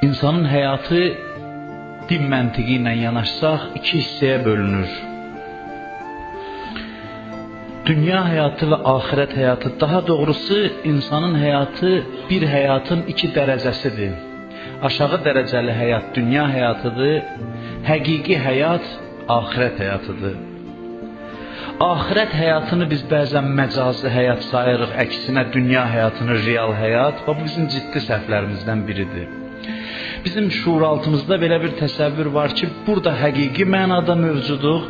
İnsanın həyatı din məntiqi ilə yanaşsaq iki hissəyə bölünür. Dünya həyatı və axirət həyatı, daha doğrusu insanın həyatı bir həyatın iki dərəcəsidir. Aşağı dərəcəli həyat dünya həyatıdır, həqiqi həyat axirət həyatıdır. Axirət həyatını biz bəzən məcazi həyat sayırıq, əksinə dünya həyatını real həyat və bu bizim ciddi səhvlərimizdən biridir. Bizim şuuraltımızda belə bir təsəvvür var ki, burada həqiqi mənada mövcuduq,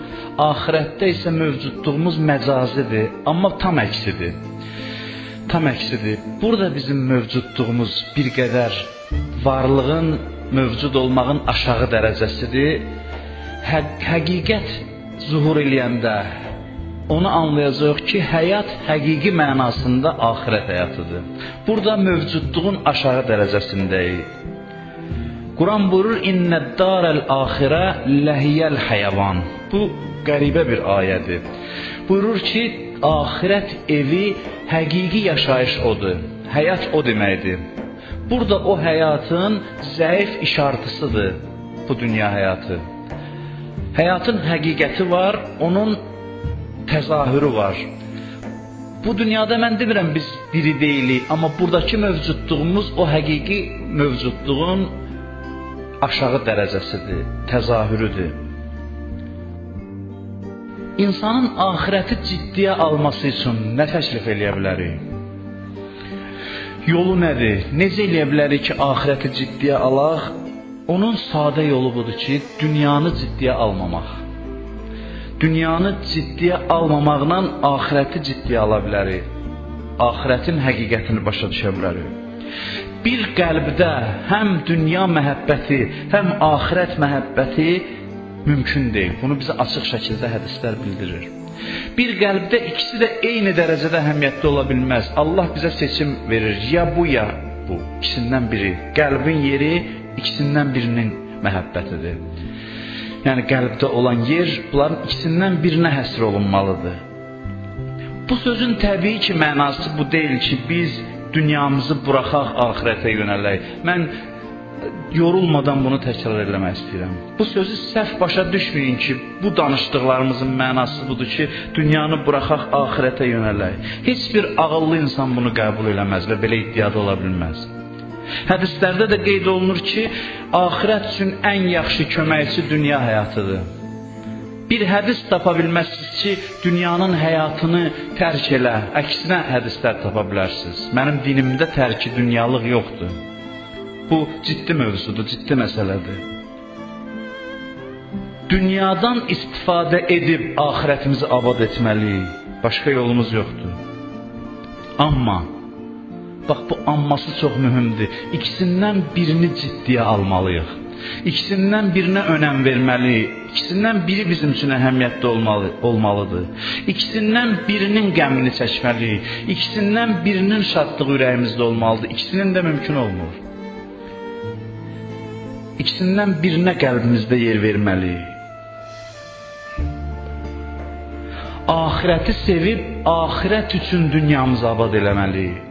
axirətdə isə mövcudluğumuz məcazidir, amma tam əksidir. Tam əksidir. Burada bizim mövcudluğumuz bir qədər varlığın, mövcud olmağın aşağı dərəcəsidir. Həqiqət zuhur eləyəndə onu anlayacağıq ki, həyat həqiqi mənasında axirət həyatıdır. Burada mövcudluğun aşağı dərəcəsindəyik. Quran buyurur, İnnəd-dərəl axirə ləhiyəl həyavan. Bu qəribə bir ayədir. Buyurur ki, axirət evi həqiqi yaşayış odur. Həyat o deməkdir. Burada o həyatın zəif işartısıdır bu dünya həyatı. Həyatın həqiqəti var, onun təzahürü var. Bu dünyada mən demirəm biz diri deyilik, amma buradakı mövcudluğumuz o həqiqi mövcudluğun aşağı dərəcəsidir, təzahürüdür. İnsanın axirəti ciddiyə alması üçün nə təklif eləyə bilərik? Yolu nədir? Necə eləyə bilərik ki, axirəti ciddiyə alaq? Onun sadə yolu budur ki, dünyanı ciddiyə almamaq. Dünyanı ciddiyə almamaqla axirəti ciddiyə ala bilərik. Axirətin həqiqətini başa düşə bilərik. Bir qəlbdə həm dünya məhəbbəti, həm axirət məhəbbəti mümkün deyil. Bunu bizə açıq şəkildə hədislər bildirir. Bir qəlbdə ikisi də eyni dərəcədə əhəmiyyətli ola bilməz. Allah bizə seçim verir. Ya bu, ya bu. İkisindən biri. Qəlbin yeri ikisindən birinin məhəbbətidir. Yəni qəlbdə olan yer bunların ikisindən birinə həsr olunmalıdır. Bu sözün təbii ki, mənası bu deyil ki, biz dünyamızı buraxaq, axirətə yönələk. Mən yorulmadan bunu təkrar eləmək istəyirəm. Bu sözü səhv başa düşməyin ki, bu danışdıqlarımızın mənası budur ki, dünyanı buraxaq, axirətə yönələk. Heç bir ağıllı insan bunu qəbul eləməz və belə iddiada ola bilməz. Hədislərdə də qeyd olunur ki, axirət üçün ən yaxşı köməkçi dünya həyatıdır. Bir hədis tapa bilməzsiniz ki, dünyanın həyatını tərk elə, əksinə hədislər tapa bilərsiniz. Mənim dinimdə tərki dünyalıq yoxdur. Bu ciddi mövzudur, ciddi məsələdir. Dünyadan istifadə edib axirətimizi abad etməliyik. Başqa yolumuz yoxdur. Amma, bax bu amması çox mühümdür. İkisindən birini ciddiyə almalıyıq. İkisindən birinə önəm verməliyik. İkisindən biri bizim üçün əhəmiyyətli olmalıdır. İkisindən birinin qəmini çəkməliyik. İkisindən birinin şadlığı ürəyimizdə olmalıdır. İkisinin də mümkün olmur. İkisindən birinə qəlbimizdə yer verməliyik. Axirəti sevib, axirət üçün dünyamızı abad eləməliyik.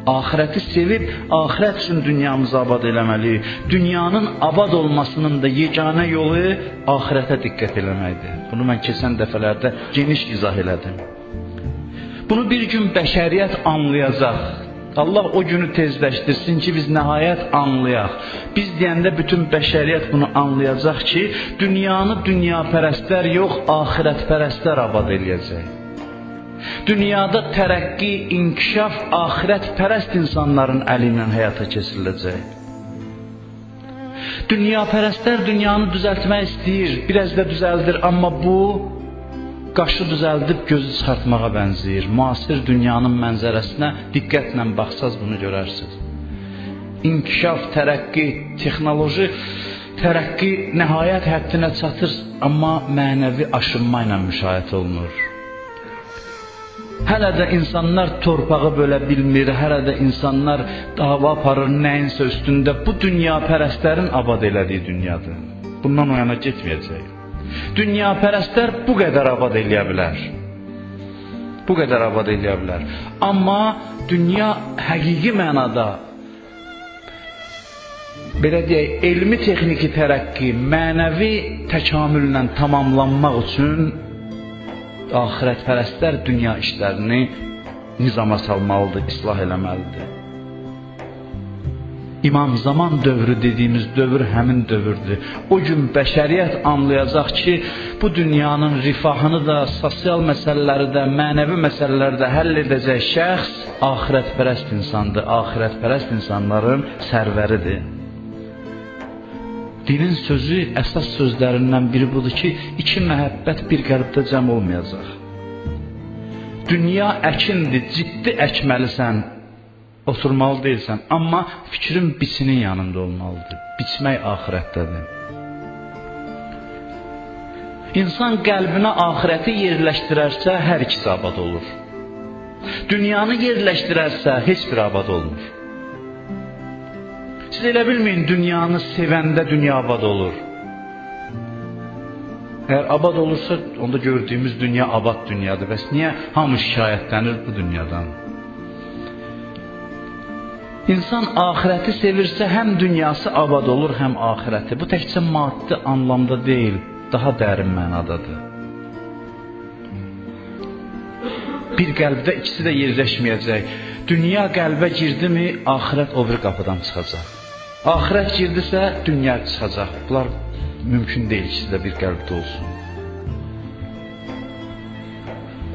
Axirəti sevib, axirət üçün dünyamızı abad eləməliyik. Dünyanın abad olmasının da yeganə yolu axirətə diqqət eləməkdir. Bunu mən keçən dəfələrdə geniş izah elədim. Bunu bir gün bəşəriyyət anlayacaq. Allah o günü tezləşdirsin ki, biz nəhayət anlayaq. Biz deyəndə bütün bəşəriyyət bunu anlayacaq ki, dünyanı dünyapərəstlər yox, axirətpərəstlər abad eləyəcək. Dünyada tərəqqi, inkişaf axirətpərəst insanların əli ilə həyata keçiriləcək. Dünyapərəstlər dünyanı düzəltmək istəyir, biraz da düzəldir, amma bu qaşı düzəldib gözü çıxartmağa bənzəyir. Müasir dünyanın mənzərəsinə diqqətlə baxsaz bunu görərsiniz. İnkişaf, tərəqqi, texnoloji tərəqqi nəhayət həddinə çatır, amma mənəvi aşınma ilə müşayiət olunur. Hələ də insanlar torpağı bölə bilmir, hələ də insanlar dava aparır nəyinsə üstündə. Bu dünyapərəstlərin abad elədiyi dünyadır. Bundan o yana getməyəcək. Dünyapərəstlər bu qədər abad eləyə bilər. Bu qədər abad eləyə bilər. Amma dünya həqiqi mənada Belə deyək, elmi texniki tərəqqi mənəvi təkamüllə tamamlanmaq üçün axirətpərəstlər dünya işlərini nizama salmalıdır, islah eləməlidir. İmam zaman dövrü dediyimiz dövr həmin dövrdür. O gün bəşəriyyət anlayacaq ki, bu dünyanın rifahını da, sosial məsələləri də, mənəvi məsələləri də həll edəcək şəxs axirətpərəst insandır. Axirətpərəst insanların sərvəridir. Dinin sözü, əsas sözlərindən biri budur ki, iki məhəbbət bir qəlbdə cəm olmayacaq. Dünya əkindir, ciddi əkməlisən, oturmalı deyilsən, amma fikrin biçinin yanında olmalıdır. Biçmək axirətdədir. İnsan qəlbinə axirəti yerləşdirərsə, hər ikisi abad olur. Dünyanı yerləşdirərsə, heç bir abad olmur. Siz elə bilməyin, dünyanı sevəndə dünya abad olur. Əgər abad olursa, onda gördüyümüz dünya abad dünyadır. Bəs niyə hamı şikayətlənir bu dünyadan? İnsan axirəti sevirsə, həm dünyası abad olur, həm axirəti. Bu təkcə maddi anlamda deyil, daha dərin mənadadır. Bir qəlbdə ikisi də yerləşməyəcək. Dünya qəlbə girdimi, axirət o bir qapıdan çıxacaq. Axirət girdisə, dünya çıxacaq. Bunlar mümkün deyil, ikisi də bir qəlbdə olsun.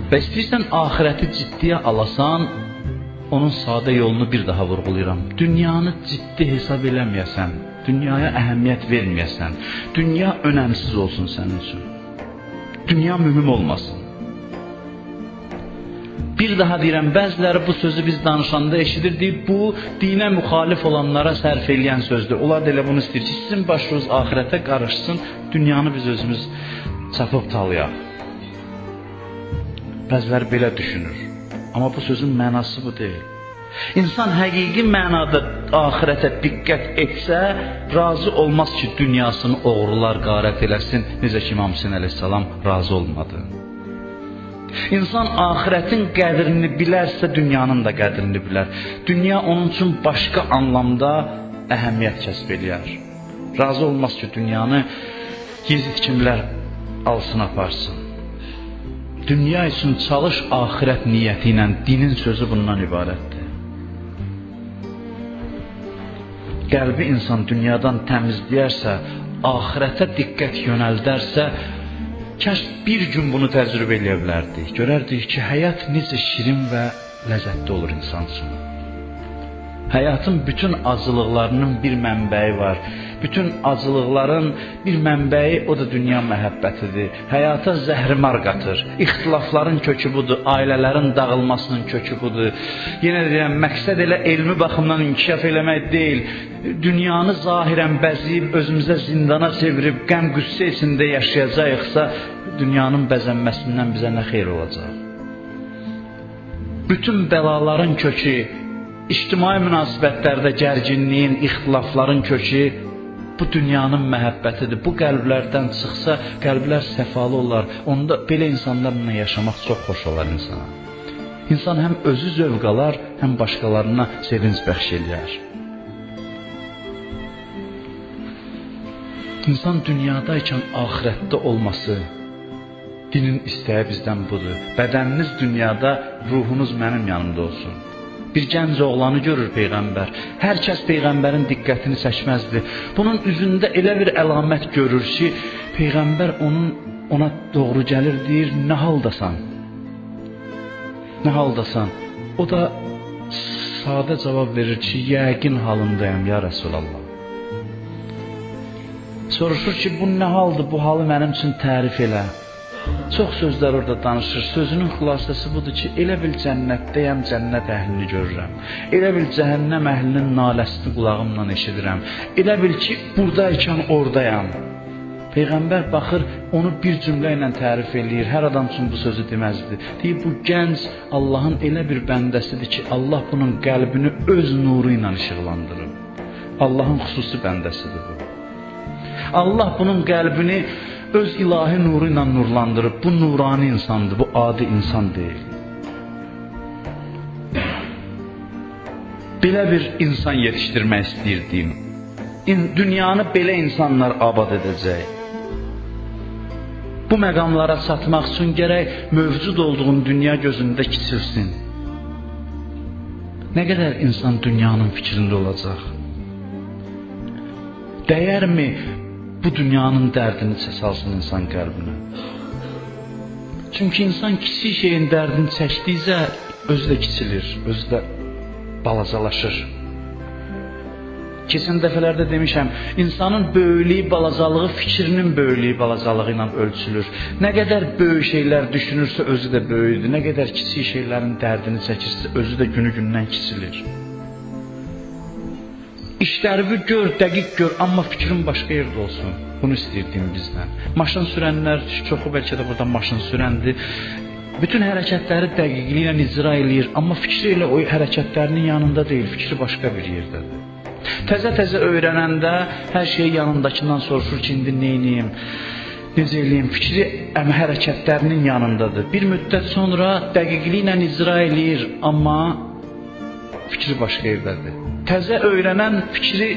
Və istəyirsən axirəti ciddiyə alasan, onun sadə yolunu bir daha vurğulayıram. Dünyanı ciddi hesab eləməyəsən, dünyaya əhəmiyyət verməyəsən, dünya önəmsiz olsun sənin üçün. Dünya mühüm olmasın. Bir daha deyirəm, bəziləri bu sözü biz danışanda eşidir, deyib, bu dinə müxalif olanlara sərf eləyən sözdür. Onlar da elə bunu istəyir ki, sizin başınız axirətə qarışsın, dünyanı biz özümüz çapıb talayaq. Bəziləri belə düşünür. Amma bu sözün mənası bu deyil. İnsan həqiqi mənada axirətə diqqət etsə, razı olmaz ki, dünyasını oğrular qarət eləsin, necə ki İmam Hüseyn əleyhissalam razı olmadı. İnsan axirətin qədrini bilərsə, dünyanın da qədrini bilər. Dünya onun üçün başqa anlamda əhəmiyyət kəsb eləyər. Razı olmaz ki, dünyanı Yezid kimlər alsın, aparsın. Dünya üçün çalış axirət niyyəti ilə, dinin sözü bundan ibarətdir. Qəlbi insan dünyadan təmizləyərsə, axirətə diqqət yönəldərsə, kaş bir gün bunu təcrübə eləyə bilərdik. Görərdik ki, həyat necə şirin və ləzzətli olur insan üçün. Həyatın bütün acılıqlarının bir mənbəyi var. Bütün acılıqların bir mənbəyi, o da dünya məhəbbətidir. Həyata zəhrimar qatır. İxtilafların kökü budur, ailələrin dağılmasının kökü budur. Yenə deyirəm, məqsəd elə elmi baxımdan inkişaf eləmək deyil. Dünyanı zahirən bəzəyib, özümüzə zindana çevirib, qəm-qüssə içində yaşayacağıqsa, dünyanın bəzənməsindən bizə nə xeyir olacaq? Bütün bəlaların kökü, İctimai münasibətlərdə gərginliyin, ixtilafların kökü bu dünyanın məhəbbətidir. Bu qəlblərdən çıxsa, qəlblər səfalı olar. Onda belə insanlarla yaşamaq çox xoş olar insana. İnsan həm özü zövq alar, həm başqalarına sevinc bəxş eləyər. İnsan dünyadaykən axirətdə olması, dinin istəyi bizdən budur. Bədəniniz dünyada, ruhunuz mənim yanımda olsun. Bir gənc oğlanı görür Peyğəmbər. Hər kəs Peyğəmbərin diqqətini çəkməzdi. Bunun üzündə elə bir əlamət görür ki, Peyğəmbər ona doğru gəlir, deyir, nə haldasan? Nə haldasan? O da sadə cavab verir ki, yəqin halındayam, ya Rəsulallah. Soruşur ki, bu nə haldır, bu halı mənim üçün tərif elə. Çox sözlər orada danışır. Sözünün xülasəsi budur ki, elə bil cənnətdəyəm, cənnət əhlini görürəm. Elə bil cəhənnəm əhlinin naləsini qulağımla eşidirəm. Elə bil ki, buradaykən oradayam. Peyğəmbər baxır, onu bir cümlə ilə tərif eləyir. Hər adam üçün bu sözü deməzdi. Deyir, bu gənc Allahın elə bir bəndəsidir ki, Allah bunun qəlbini öz nuru ilə işıqlandırır. Allahın xüsusi bəndəsidir bu. Allah bunun qəlbini öz ilahi nuru ilə nurlandırıb. Bu nurani insandır, bu adi insan deyil. Belə bir insan yetişdirmək istəyir din. Dünyanı belə insanlar abad edəcək. Bu məqamlara çatmaq üçün gərək mövcud olduğun dünya gözündə kiçilsin. Nə qədər insan dünyanın fikrində olacaq? Dəyərmi bu dünyanın dərdini salsın insan qəlbinə? Çünki insan kiçik şeyin dərdini çəkdikcə özü də kiçilir, özü də balacalaşır. Keçən dəfələrdə demişəm, insanın böyüklüyü, balacalığı fikrinin böyüklüyü, balacalığı ilə ölçülür. Nə qədər böyük şeylər düşünürsə özü də böyüdür, nə qədər kiçik şeylərin dərdini çəkirsə özü də günü-gündən kiçilir. İşləri gör, dəqiq gör, amma fikrin başqa yerdə olsun. Bunu istəyirdim bizdən. Maşın sürənlər, çoxu bəlkə də burada maşın sürəndir. Bütün hərəkətləri dəqiqliklə icra eləyir, amma fikri elə o hərəkətlərinin yanında deyil, fikri başqa bir yerdədir. Təzə-təzə öyrənəndə hər şeyi yanındakından soruşur ki, indi neyniyim, necə eləyim, fikri hərəkətlərinin yanındadır. Bir müddət sonra dəqiqliklə icra eləyir, amma fikri başqa yerdədir. Təzə öyrənən fikri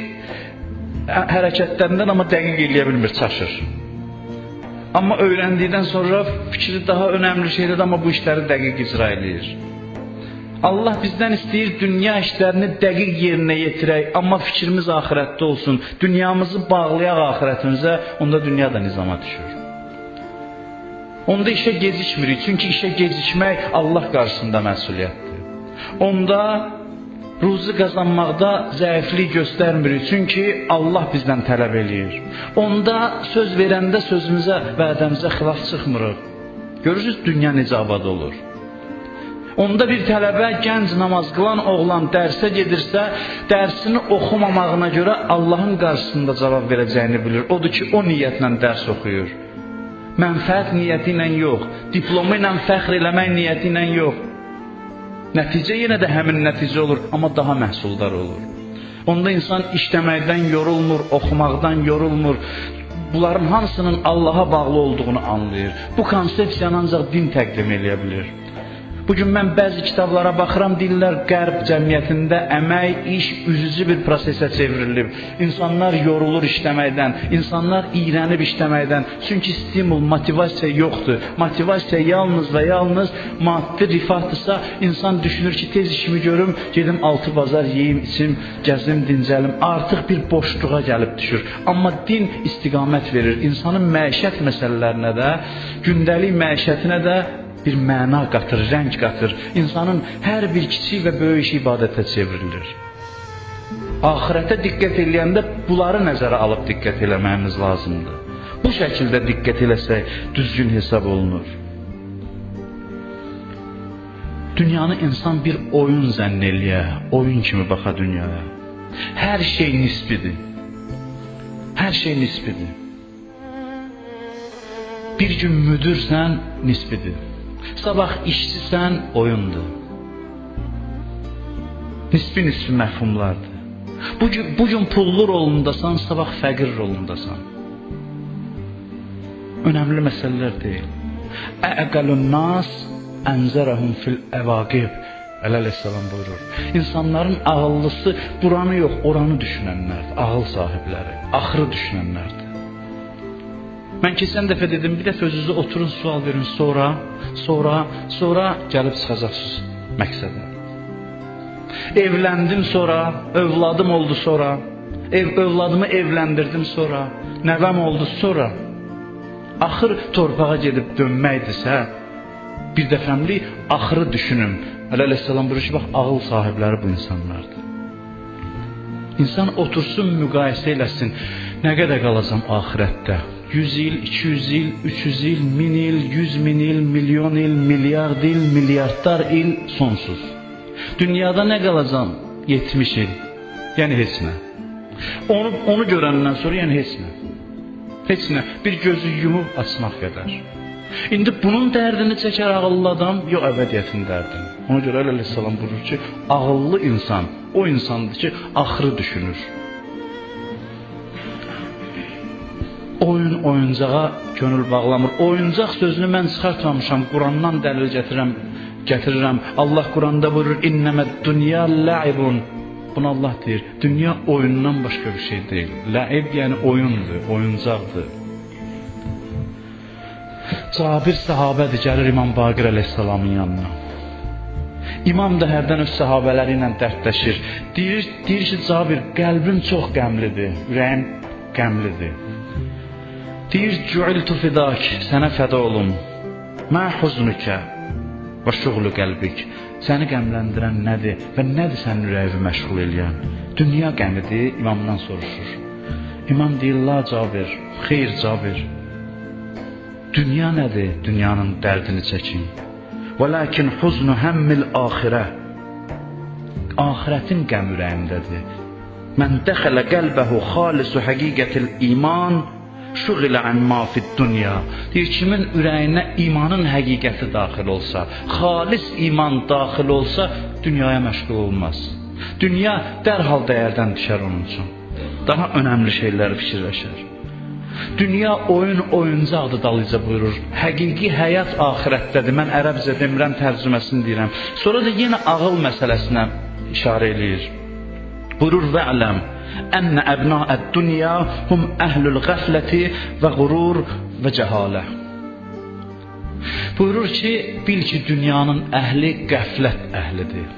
hərəkətlərindən amma dəqiq eləyə bilmir, çaşır. Amma öyrəndikdən sonra fikri daha önəmli şeydir, amma bu işləri dəqiq icra eləyir. Allah bizdən istəyir dünya işlərini dəqiq yerinə yetirək, amma fikrimiz axirətdə olsun. Dünyamızı bağlayaq axirətimizə, onda dünya da nizama düşür. Onda işə gecikmirik, çünki işə gecikmək Allah qarşısında məsuliyyətdir. Onda ruzi qazanmaqda zəiflik göstərmirik, çünki Allah bizdən tələb eləyir. Onda söz verəndə sözümüzə, vədəmizə xilaf çıxmırıq. Görürsünüz, dünya necə abad olur. Onda bir tələbə, gənc namaz qılan oğlan dərsə gedirsə, dərsini oxumamağına görə Allahın qarşısında cavab verəcəyini bilir. Odur ki, o niyyətlə dərs oxuyur. Mənfəət niyyəti ilə yox, diplomu ilə fəxr eləmək niyyəti ilə yox. Nəticə yenə də həmin nəticə olur, amma daha məhsuldar olur. Onda insan işləməkdən yorulmur, oxumaqdan yorulmur. Bunların hamısının Allaha bağlı olduğunu anlayır. Bu konsepsiyanı ancaq din təqdim eləyə bilir. Bugün mən bəzi kitablara baxıram, deyirlər qərb cəmiyyətində əmək, iş üzücü bir prosesə çevrilib. İnsanlar yorulur işləməkdən, insanlar iyrənib işləməkdən. Çünki stimul, motivasiya yoxdur. Motivasiya yalnız və yalnız maddi rifahdırsa, insan düşünür ki, tez işimi görüm, gedim altı bazar yeyim, içim, gəzim, dincəlim. Artıq bir boşluğa gəlib düşür. Amma din istiqamət verir. İnsanın məişət məsələlərinə də, gündəlik məişətinə də bir məna qatır, rəng qatır. İnsanın hər bir kiçik və böyük işi ibadətə çevrilir. Axirətə diqqət eləyəndə bunları nəzərə alıb diqqət eləməyimiz lazımdır. Bu şəkildə diqqət eləsək düzgün hesab olunur. Dünyanı insan bir oyun zənn eləyə, oyun kimi baxa dünyaya. Hər şey nisbidir. Hər şey nisbidir. Bir gün müdürsən, nisbidir. Sabah işçisən, oyundur. Nisbi-nisbi məfhumlardır. Bugün pullu rolundasan, sabah fəqir rolundasan. Önəmli məsələlər deyil. Əqəlun nas ənzərəhum fil əvaqib. Əli əleyhissalam buyurur. İnsanların ağıllısı buranı yox, oranı düşünənlərdir. Ağıl sahibləri, axırı düşünənlərdir. Mən keçən dəfə dedim, bir dəfə özünüzə oturun, sual verin, sonra gəlib çıxacaqsınız məqsədə. Evləndim sonra, övladım oldu sonra, övladımı evləndirdim sonra, nəvəm oldu sonra. Axır torpağa gedib dönməkdirsə, bir dəfəmlik axırı düşünün. Əli əleyhissalam buyurur ki, bax, ağıl sahibləri bu insanlardır. İnsan otursun, müqayisə eləsin, nə qədər qalacam axirətdə? 100 il, 200 il, 300 il, 1000 il, 100 min il, milyon il, milyard il, milyardlar il sonsuz. Dünyada nə qalacam? 70 il. Yəni heç nə. Onu görəndən sonra yəni heç nə. Heç nə. Bir gözü yumub açmaq qədər. İndi bunun dərdini çəkər ağıllı adam, yox əbədiyyətin dərdini. Ona görə Əli əleyhissalam buyurur ki, ağıllı insan o insandır ki, axırı düşünür. Oyun oyuncağa könül bağlamır. Oyuncaq sözünü mən çıxartmamışam. Qurandan dəlil gətirirəm. Allah Quranda buyurur: "İnnemə dünya la'ibun Bunu Allah deyir. Dünya oyundan başqa bir şey deyil. Ləib yəni oyundur, oyuncaqdır. Cabir səhabədir, gəlir İmam Baqir əleyhissalamın yanına. İmam da hərdən öz səhabələri ilə dərdləşir. Deyir ki, Cabir, qəlbim çox qəmlidir, ürəyim qəmlidir. Deyir, cüiltu fidak, sənə fəda olum. Mə huznükə və şuğlu qəlbik. Səni qəmləndirən nədir və nədir sənin ürəyini məşğul eləyən? Dünya qəmidir, imamdan soruşur. İmam deyir, la Cabir, xeyr Cabir. Dünya nədir? Dünyanın dərdini çəkin. Və lakin huznu həmmil axirə. Axirətin qəm ürəyimdədir. Mən dəxələ qəlbəhu xalisu həqiqətil iman şuğilə ən ma fid dünya. Deyir, kimin ürəyinə imanın həqiqəti daxil olsa, xalis iman daxil olsa, dünyaya məşğul olmaz. Dünya dərhal dəyərdən düşər onun üçün. Daha önəmli şeyləri fikirləşər. Dünya oyun oyuncaqdır, dalıca buyurur. Həqiqi həyat axirətdədir. Mən ərəbcə demirəm, tərcüməsini deyirəm. Sonra da yenə ağıl məsələsinə işarə eləyir. Buyurur, və'ləm ənə əbna'əd-dünya hum əhlül qəfləti və qurur və cəhalə. Buyurur ki, bil ki, dünyanın əhli qəflət əhlidir.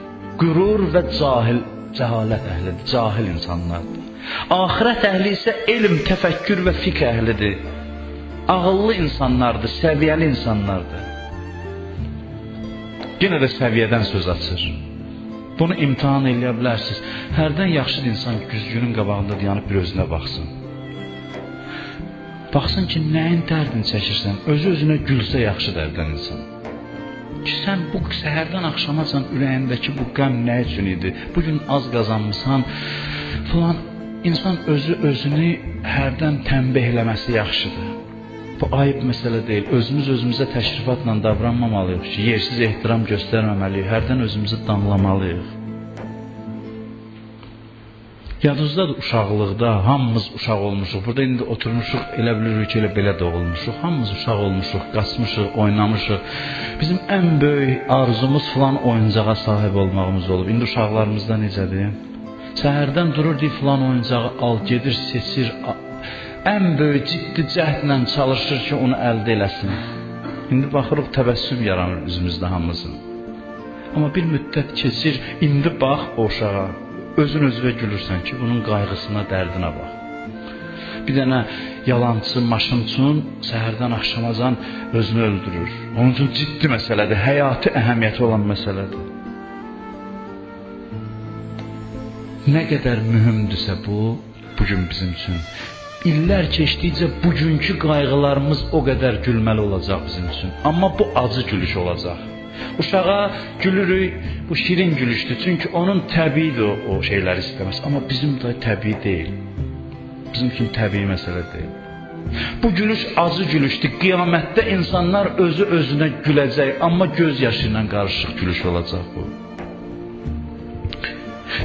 Qürur və cəhalət əhlidir, cahil insanlardır. Axirət əhli isə elm, təfəkkür və fiqh əhlidir. Ağıllı insanlardır, səviyyəli insanlardır. Yenə də səviyyədən söz açır. Bunu imtahan eləyə bilərsiniz. Hərdən yaxşıdır insan güzgünün qabağında dayanıb bir özünə baxsın. Baxsın ki, nəyin dərdini çəkirsən? Özü-özünə gülsə yaxşıdır hərdən insan. Ki, sən bu səhərdən axşamacan ürəyindəki bu qəm nə üçün idi? Bugün az qazanmısan filan. İnsan özü-özünü hərdən tənbih eləməsi yaxşıdır. Bu ayıb məsələ deyil. Özümüz özümüzə təşrifatla davranmamalıyıq ki, yersiz ehtiram göstərməməliyik. Hərdən özümüzü danlamalıyıq. Yadınızdadır uşaqlıqda hamımız uşaq olmuşuq. Burada indi oturmuşuq, elə bilirik ki, elə belə doğulmuşuq. Hamımız uşaq olmuşuq, qaçmışıq, oynamışıq. Bizim ən böyük arzumuz filan oyuncağa sahib olmağımız olub. İndi uşaqlarımızda necədir? Səhərdən durur, deyir, filan oyuncağı al, gedir, seçir. Ən böyük ciddi cəhdlə çalışır ki, onu əldə eləsin. İndi baxırıq, təbəssüm yaranır üzümüzdə hamımızın. Amma bir müddət keçir, indi bax o uşağa. Özün özünə gülürsən ki, bunun qayğısına, dərdinə bax. Bir dənə yalançı maşın üçün səhərdən axşamacan özünü öldürür. Onun üçün ciddi məsələdir, həyati əhəmiyyəti olan məsələdir. Nə qədər mühümdürsə bu, bugün bizim üçün. İllər keçdikcə bugünkü qayğılarımız o qədər gülməli olacaq bizim üçün. Amma bu acı gülüş olacaq. Uşağa gülürük, bu şirin gülüşdür. Çünki onun təbiidir o şeyləri istəməz. Amma bizim də təbii deyil. Bizim üçün təbii məsələ deyil. Bu gülüş acı gülüşdür. Qiyamətdə insanlar özü özünə güləcək, amma göz yaşı ilə qarışıq gülüş olacaq bu.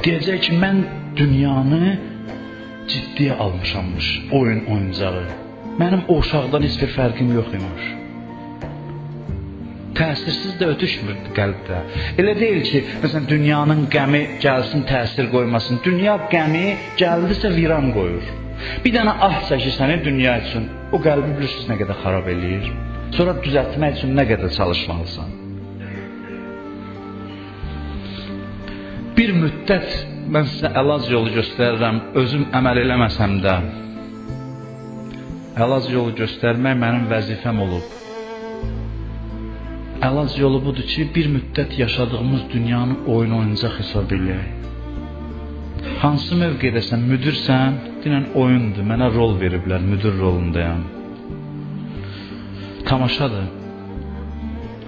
Deyəcək ki, mən dünyanı ciddiyə almışammış, oyun oyuncağı. Mənim o uşaqdan heç bir fərqim yox imiş. Təsirsiz də ötüşmür qəlbdə. Elə deyil ki, məsələn, dünyanın qəmi gəlsin, təsir qoymasın. Dünya qəmi gəldisə viran qoyur. Bir dənə ah çəkirsən dünya üçün, o qəlbi bilirsiniz nə qədər xarab eləyir. Sonra düzəltmək üçün nə qədər çalışmalısan. Bir müddət mən sizə əlac yolu göstərirəm, özüm əməl eləməsəm də. Əlac yolu göstərmək mənim vəzifəm olub. Əlac yolu budur ki, bir müddət yaşadığımız dünyanı oyun oyuncaq hesab eləyək. Hansı mövqedəsən, müdürsən, dinən oyundur, mənə rol veriblər, müdür rolundayam. Tamaşadır.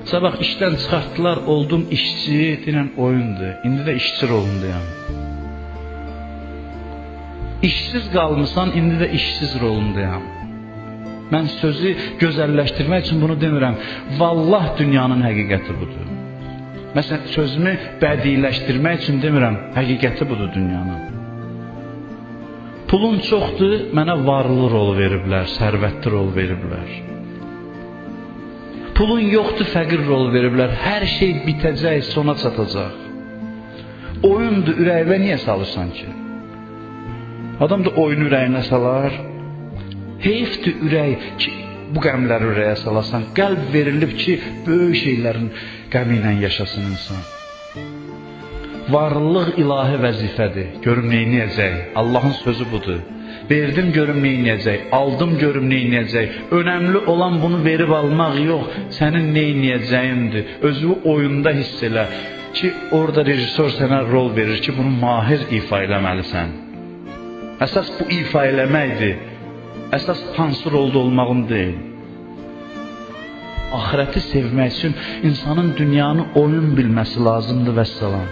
Sabah işdən çıxartdılar, oldum işçi, dinən oyundur, indi də işçi rolundayam. İşsiz qalmısan, indi də işsiz rolundayam. Mən sözü gözəlləşdirmək üçün bunu demirəm. Vallah dünyanın həqiqəti budur. Məsələn, sözümü bədiiləşdirmək üçün demirəm, həqiqəti budur dünyanın. Pulun çoxdur, mənə varlı rol veriblər, sərvətli rol veriblər. Pulun yoxdur, fəqir rol veriblər. Hər şey bitəcək, sona çatacaq. Oyundur, ürəyinə niyə salırsan ki? Adam da oyunu ürəyinə salar. Heyfdir ürək ki, bu qəmləri ürəyə salasan. Qəlb verilib ki, böyük şeylərin qəmi ilə yaşasın insan. Varlıq ilahi vəzifədir. Görüm neyniyəcək? Allahın sözü budur. Verdim görüm neyniyəcək, aldım görüm neyniyəcək. Önəmli olan bunu verib almaq yox, sənin neyniyəcəyindir. Özünü oyunda hiss elə ki, orada rejissor sənə rol verir ki, bunu mahir ifa eləməlisən. Əsas bu ifa eləməkdir. Əsas hansı rolda olmağın deyil. Axirəti sevmək üçün insanın dünyanı oyun bilməsi lazımdır, vəssalam.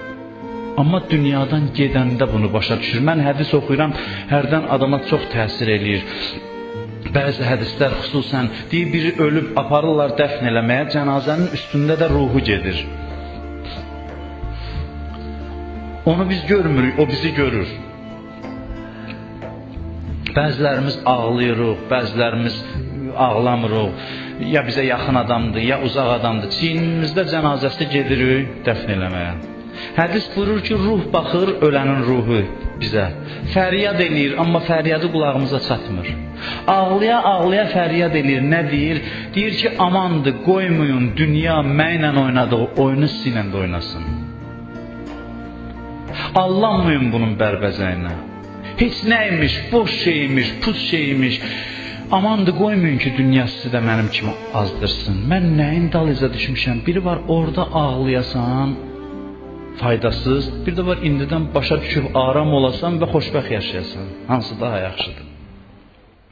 Amma dünyadan gedəndə bunu başa düşür. Mən hədis oxuyuram, hərdən adama çox təsir eləyir. Bəzi hədislər xüsusən deyir, biri ölüb aparırlar dəfn eləməyə, cənazənin üstündə də ruhu gedir. Onu biz görmürük, o bizi görür. Bəzilərimiz ağlayırıq, bəzilərimiz ağlamırıq. Ya bizə yaxın adamdır, ya uzaq adamdır. Çiynimizdə cənazəsi gedirik dəfn eləməyə. Hədis buyurur ki, ruh baxır, ölənin ruhu bizə. Fəryad eləyir, amma fəryadı qulağımıza çatmır. Ağlaya-ağlaya fəryad eləyir. Nə deyir? Deyir ki, amandır, qoymayın dünya mənlə oynadığı oyunu sizinlə də oynasın. Allanmayın bunun bərbəzəyinə. Heç nəymiş, boş şeymiş, pus şeymiş. Amandır, qoymayın ki, dünya sizi də mənim kimi azdırsın. Mən nəyin dalıyca düşmüşəm? Biri var, orada ağlayasan, faydasız, bir də var indidən başa düşüb aram olasan və xoşbəxt yaşayasan. Hansı daha yaxşıdır?